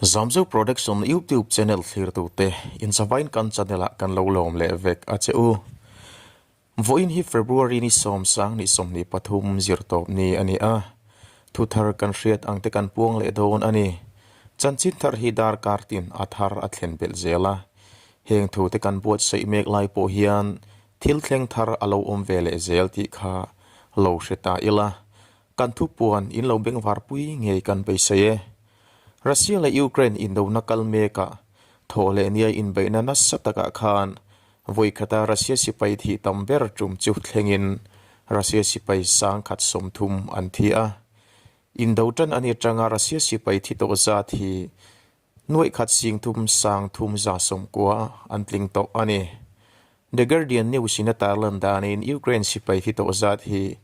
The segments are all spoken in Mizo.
Zamzo Production YouTube channel thlirtute inchavain kan channel ah kan lo lawm leh vek a che u. Vawiin hi February ni sawmsang ni 23 zirtawp ni a ni a, thu thar kan hriat ang te kan puang leh dawn a ni. Chanchin thar hi darkar tin a thar a thlen belh zel a, heng thu te kan buatsaih mek lai pawh hian thil thleng thar a lo awm ve leh zel tih kha lo hre ta ila, Kan thupuan in lo bengvarpui ngei kan beisei e. Russia leh Ukraine indona kal mekah thawh leh nia inbeihna nasa takah khan vawi khata Russia sipai thih tam ber tum chu thlengin Russia sipai sangkhat 30 an thi a. Indo tan a ni atanga Russia sipai thi tawh zat hi Nuaih khat sing thum sang thum za 90 an tling tawh a ni. The Guardian News in a tarlan danin Ukraine sipai thi tawh zat hi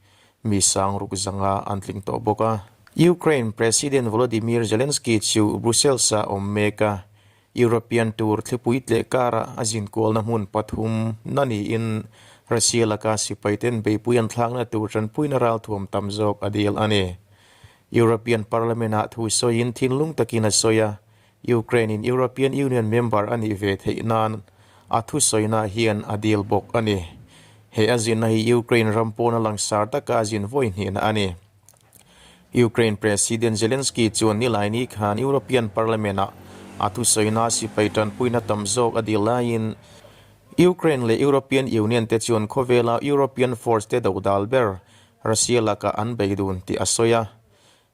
mi sang ruk zanga an tling tawh bawk a. Ukraine President Volodymyr Zelensky chu Brussels ah awm mek a, European tour thlipui tleh karah a zin kualna hmun pathum na niin Russia laka sipaiten beipui an thlakna tur tanpuina ralthuam tam zawk a dil a ni. European Parliament-ah thu sawiin thinlung takin a sawi a, Ukraine-in European Union member a nih ve theih nan a thusawina hian a dil bawk a ni. He a zinna hi Ukraine ram pawna langsar taka a zin vawi hnihna a ni. Ukraine President Zelensky chuan nilaini khan European Parliament-ah a thusawina sipai tanpuina tam zawk a dil laiin Ukraine leh European Union te chuan khawvela European force te dodal ber Russia lakah an bei dun tih a sawi a.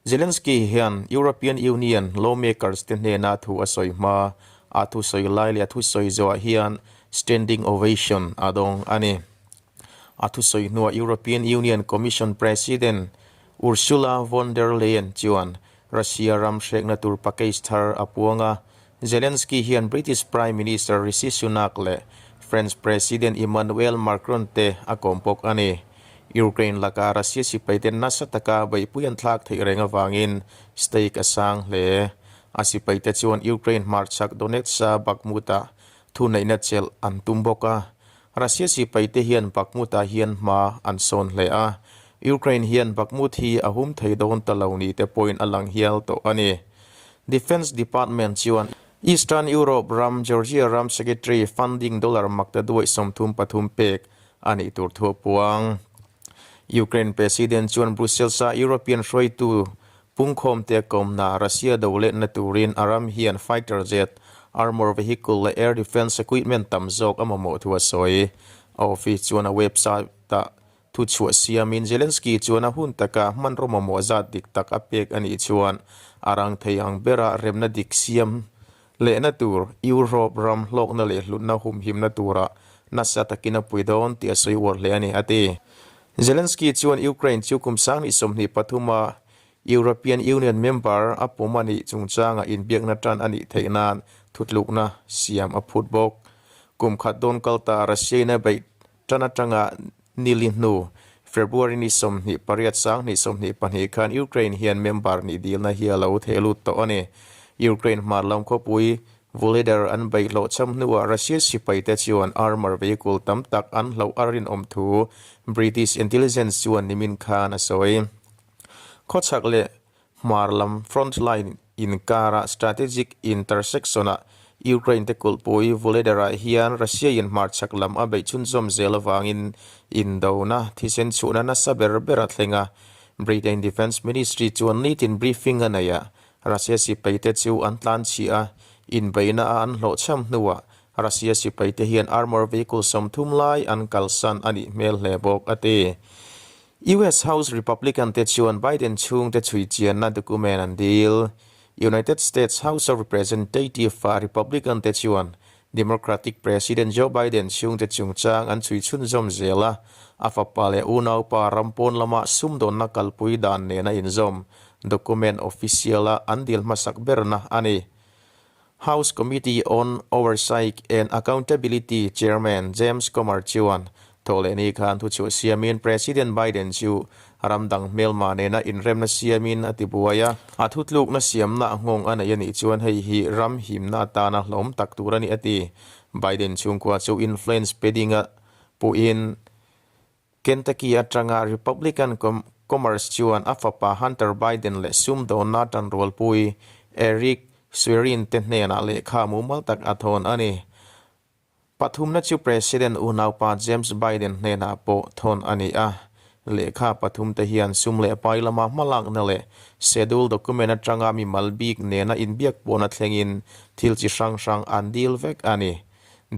Zelensky hian European Union lawmakers te hnena thu a sawi hma, a thusawi lai leh a thusawi zawhah hian standing ovation a dawng a ni. A thusawi hnuah European Union Commission President Ursula von der Leyen chuan Russia ram hrekna tur package thar a puang a. Zelensky hian British Prime Minister Rishi Sunak leh French President Emmanuel Macron te a kawm bawk a ni. Ukraine laka Russia sipaite nasa taka beihpui an thlak theih reng avangin stake a sang hle. A sipaite chuan Ukraine hmarchhak Donetsk-a Bakhmut-ah thuneihna chelh an tum bawk a. Russia sipaite hian Bakhmut-ah hian hma an sawn hle a. Ukraine hian Bakhmut hi a hum thei dawn ta lo ni te pawhin a lang hial tawh a ni. Defence Department chuan Eastern Europe ram Georgia ram Secretary funding dollar makta duaih 33 pek a nih tur thu a puang. Ukraine President chuan Brussels-a European hruaitu pungkhawmte a kawmna Russia do letna turin a ram hian fighter jet, armour vehicle leh air defence equipment tam zawk a mamawh thu a sawi. A office chuan a website-ah thu chhuah siamin Zelensky chuan a hun taka hmanraw mamawh zat dik tak a pek a nih chuan a rang thei ang bera remna dik siam Lehna tur, Europe ram hlawkna leh hlutna humhimna turah nasa takin a pui dawn tih a sawi uar hle a ni, a ti. Zelensky chuan Ukraine chu kum 2023 a European Union member a pawm a nih chungchanga inbiakna tan a nih theih nan thutlukna siam a phut bawk. Kum khat dawn kal ta Russia-in a beih tan atanga nili hnu, February ni 28 2022 khan Ukraine hian member nih dilna hi a lo theh lut tawh a ni. Ukraine hmar lam khawpui Vuhledar an beih hlawhchham hnuah Russia sipaite chuan armour vehicle tam tak an hloh a rinawm thu British intelligence chuan nimin khan a sawi. Khawchhak leh Hmar lam front line inkara strategic intersection-ah Ukraine te kulhpui Vuhledar-ah hian Russia-in hmarchhak lam a beih chhunzawm zel avangin indona thisen chhuhna nasa ber ber a thleng a. Britain Defence Ministry chuan nitin briefing a nei a, Russia sipaite chu an tlan chhiah a, inbeihna a an hlawhchham hnuah Russia sipaite hian armour vehicle 30 lai an kalsan a nih hmel hle bawk, a ti. US House Republican te chuan Biden chhungte chhui chianna document an dil. United States House of Representative-a Republican te chuan Democratic President Joe Biden chhungte chungchang an chhui chhunzawm zel a, a fapa leh unaupa ram pawn lama sumdawnna kalpui dan nena inzawm document official-a an dil hmasak berna a ni. House Committee on Oversight and Accountability Chairman James Comer chuan thawhlehni khan thuchhuah siamin President Biden chu ram dang hmelma nena inremna siamin a ti buai a. A thutlukna siamna nghawng a nei a nih chuan hei hi ram himna atana hlawm tak tur a ni a ti. Biden chhungkua chu influence peding-a puhin Kentucky atanga Republican Commerce chuan a fapa Hunter Biden leh sumdawnna tanrualpui Eric. Swearin te hnenah lehkha mumal tak a thawn a ni. Pathumna chu President unaupa James Biden hnenah pawh thawn a ni a. Lehkha pathumte hian sum leh pai lama hmalakna leh schedule document atanga mimal bik nena inbiak pawhna thlengin thil chi hrang hrang an dil vek a ni.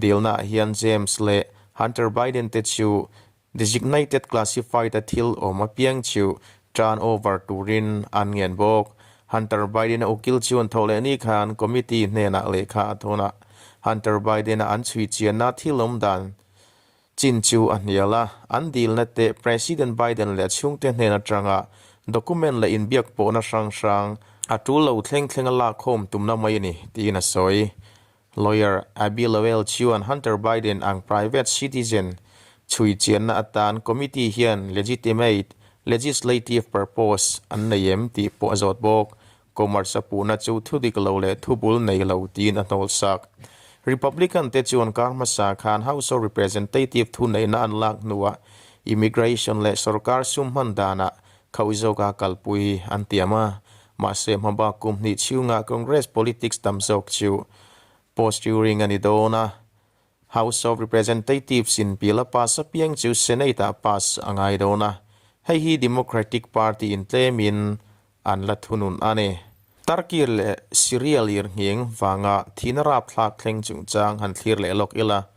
Dilnaah hian James leh Hunter Biden te chu Designated Classified a thil awm apiang chu turn over turin an ngen bawk. Hunter Biden-a ukil chuan thawh leh ni khan committee hnenah lehkha a thawn a, Hunter Biden-a an chhui chianna thil awm dan chin chu a hnial a, an dilna te President Biden leh a chhungte hnen atanga document leh inbiak pawhna hrang hrang a tul lo thleng thleng a lakkhawm tumna mai a ni tiin a sawi. Lawyer Abby Lowell chuan Hunter Biden ang private citizen chhui chianna atan committee hian legitimate legislative purpose an nei em tih pawh a zawt bawk. Commerce a puhna chu thu dik lo leh thu bul nei lo tiin a hnawl sak. Republican te chuan kar hmasa khan House of Representative thu neihna an lak hnuah immigration leh sorkar sum hman danah khauh zawka kalpui an tiam a. Mahse, hmabak kum hnih chhungah Congress politics tam zawk chu posturing a ni dawn a, House of Representatives in bill a pass apiang chu Senate ah pass a ngai dawn a, hei hi Democratic Party in tlemin an la thunun a ni. Turkey leh Syria lirnghing vanga thihna rapthlak thleng chungchang han thlir leh lawk ila.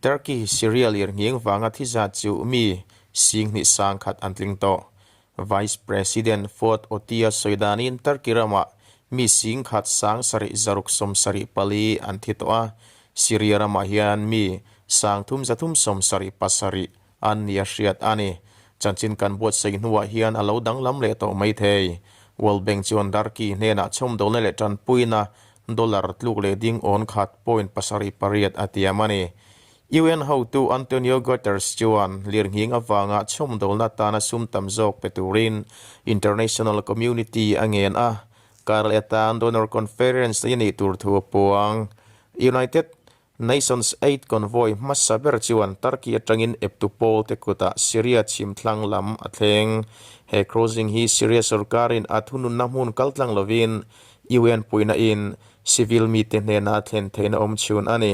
Turkey Syria lirnghing vanga thi zat chu mi singhnih sangkhat an tling tawh. Vice President Fuat Otia sawi danin Turkey ramah mi singkhat sang sarih zaruk 74 an thi tawh a, Syria ramah hian mi sangthum zathum 77 an ni a hriat a ni. Chanchin kan buatsaih hnuah hian a lo danglam leh tawh mai thei. World Bank chuan Turkey hnenah chhawmdawlna leh tanpuina Dollar tluk leh ding awn khat point 78 a tiam a ni. UN hotu Antonio Guterres chuan lirnghing avanga chhawmdawlna tana sum tam zawk pe turin international community a ngen a, kar leh atan donor conference a nih tur thu a puang. United Nations Aid Convoy hmasa ber chuan Turkey atangin eptu pawl te kutah Syria chhim thlang lam a thleng. He crossing hi Syria sorkarin a thununna hmun kaltlang lovin UN puihna in civil mite hnena a thlen theihna awm chhun a ni.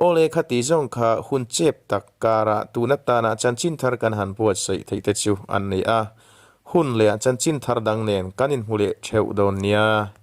Awle kha tih zawng kha hun chep tak karah tun atana chanchin thar kan han buatsaih theih te chu an ni a. Hun leh chanchin thar dang nen kan inhmu leh theuh dawn nia.